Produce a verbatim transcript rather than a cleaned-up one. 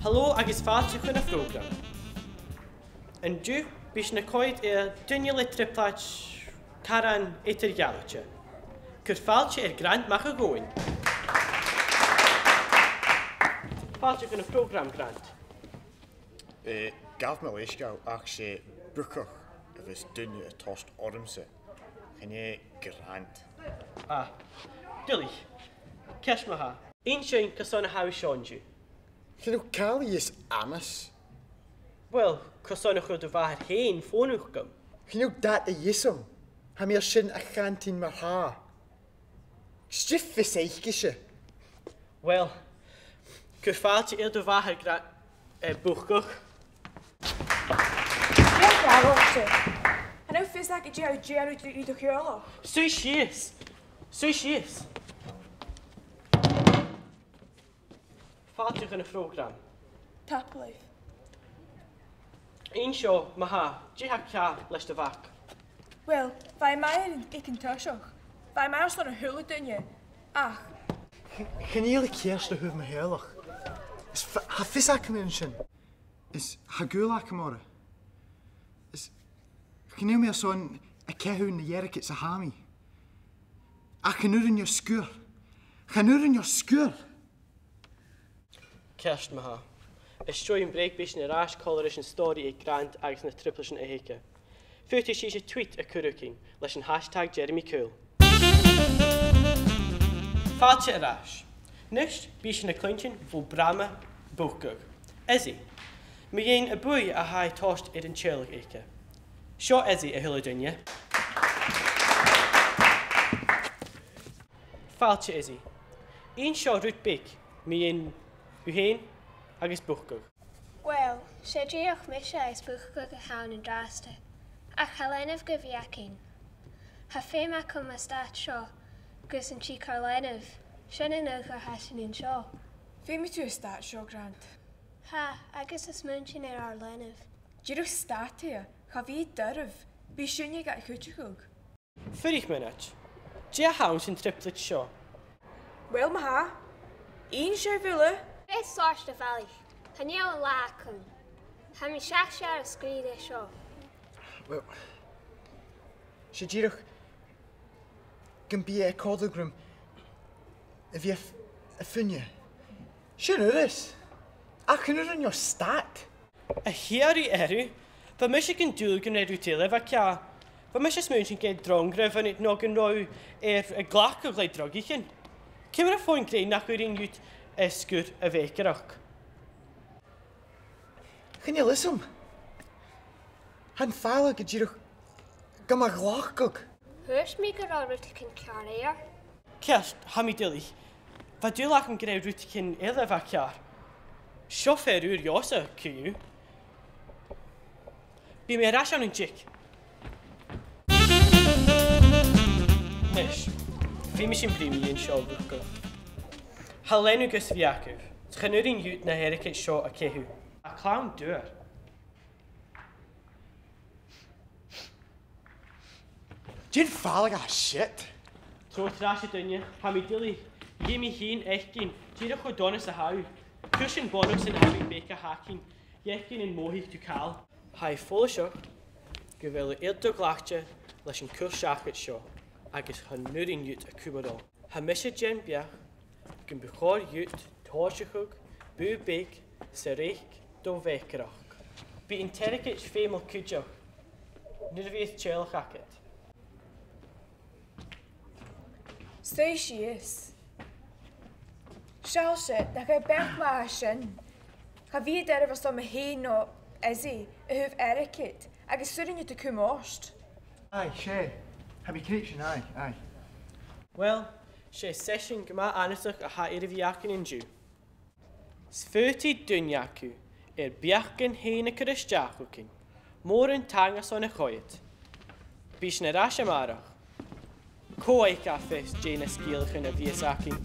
Halò agus fàilte chun a' phrògraim. An-diugh, bidh sinn a' coimhead air duine le trioblaid caran eadar-dhealaichte. Cuir fàilte air Grant Mac a' Ghobhainn. Fàilte chun a' phrògraim, Grant. Eh, ghabh mo leisgeul, ach 's e bogadh a bhios duine a' toirt ormsa. Chan e Grant. Ah, duilich. Ceist ma-thà. Innis dhuinn carson a tha thu seo an-diugh. Chan eil càil a dh'fhios agams'. Uill, carson nach robh do mhàthair fhèin a' fònadh thugam? Chan eil dad a dh'fhios agam. Tha mi air sin a chantainn mar-thà. 'S e fios aice-se. Uill, cuir fàilte air do mhàthair, Gra-, eh, bogadh. Dè tha ceàrr ormsa? Chan eil fhios agad dè tha thu a' dèanamh ri, ri do theaghlach. Suidh sìos. Suidh sìos. Fàilte chun a' phrògraim. Tapadh leibh. Innis dhomh, ma-thà, dè tha ceàrr leis do mhac? Uill, bha e math aig an toiseach. Bha e math airson a h-uile duine. Ach chan eil e ceart a thaobh mo theaghlach. Is f-, tha fios agam air sin. Is tha gaol agam orra. Is chan eil mi airson a chaitheamh na dhearcad sa tha mi. Ach chan urrainn dhomh sgur. Chan urrainn dhomh sgur. Ceart ma-thà. Is dòcha am break bidh sinn air ais còmhla ris an stòiridh aig Grant agus na trioblaidean a th' aige. Faodaidh sibhse tweet a chur thugainn leis an hashtag Jeremy Cool. Fàilte air ais. A-nis, bidh sinn a' cluinntinn bho Brama Bogadh. Izzy. Mu dheidhinn a' bhuaidh a tha e a' toirt air an teaghlach aice. Seo Izzy, a h-uile duine. Fàilte, Izzy. Innis dhomh rud beag mu dheidhinn thu fhèin agus bogadh. Uill, 's e dìreach mise is bogadh a th' ann an-dràsta, ach tha leanabh gu bhith againn. Tha feum agam a stad seo gus an tig ar leanabh. Sin an aon uair a tha sinn an seo. Feumaidh tu a stad seo, Grant. Tha, agus a' smaointinn air ar leanabh. Dìreach stad, cha bhi e doirbh, bidh sinne gad chuideachadh. Fuirich mionaid. Dè th' anns an trioblaid seo? Uill, ma-thà, innis e dhuinn. Bidh sàr de bhalaich. Chan eil an latha agam. Tha mi seachd searrach sgrios an seo. Uill, 's e dìreach gum bi e a' còrdadh rium a bhith a' f-, a' fuine. Sin uireas. Ach chan urrainn dhomh stad. A chiaradh oirbh, bha mise gun dùil gun robh rud eile a bha ceàrr. Bha mise a' smaointinn gur e drong a bh' annad no gun robh thu air a ghlacadh le drugaichean. Ciamar a tha thu a' faighinn grèim nach urrainn dhut sgur a bhith aig a' bhòrd? Chan eil fhios agam. Tha am fàileadh dìreach gam ghlacadh. Thuirt mi gun robh rudeigin ceàrr air. Ceart, tha mi duilich. Bha dùil agam gun robh rudeigin eile a bha ceàrr. Seo fear ùr dhòmhsa, co-dhiù. Bidh mi air ais ann an diog. A-nis, feumaidh sinn bruidhinn an seo, a luchd. Tha leanabh gus a bhith agaibh. Chan urrainn dhut na h-airgead seo a chaitheamh. A' chlann duar. Dè am fàileadh a tha siud? Trobhad air ais, a dhuine, tha mi duilich, gheibh mi fhìn fhaicinn, dìreach cho dona 's a tha thu. Cuir sin bun-os an aibidh bheag a th' againn, fhaicinn am mothaichidh tu càil. Tha e follaiseach gu bheil thu air do ghlacadh leis a' chur-seachad seo, agus chan urrainn dhut a chumail ro. Tha mise den bheachd gum bu chòir dhut tòiseachadh bùth beag 's a reic do bhèicearachd. Bidh an t-airgead feumail cuideachd nuair a bhios teaghlach agad. Suidh sìos. Seall sin, nach e beachd math a tha sin. Cha bhi e doirbh airson mi fhìn no Izzy a thaobh airgid, agus 's urrainn dhut a chumail ort. Aye, 's e. Tha mi creidsinn, aye, aye. Uill, 's e seisean gu math annasach a tha air a bhith againn an-diugh. 'S faodaidh duine agaibh ur beachdan fhèin a chur a-steach thugainn. Mòran taing airson a' choimhead. Bidh sinn air ais a-màireach. Cò aig a tha fios dè na sgeulachdan a bhios againn?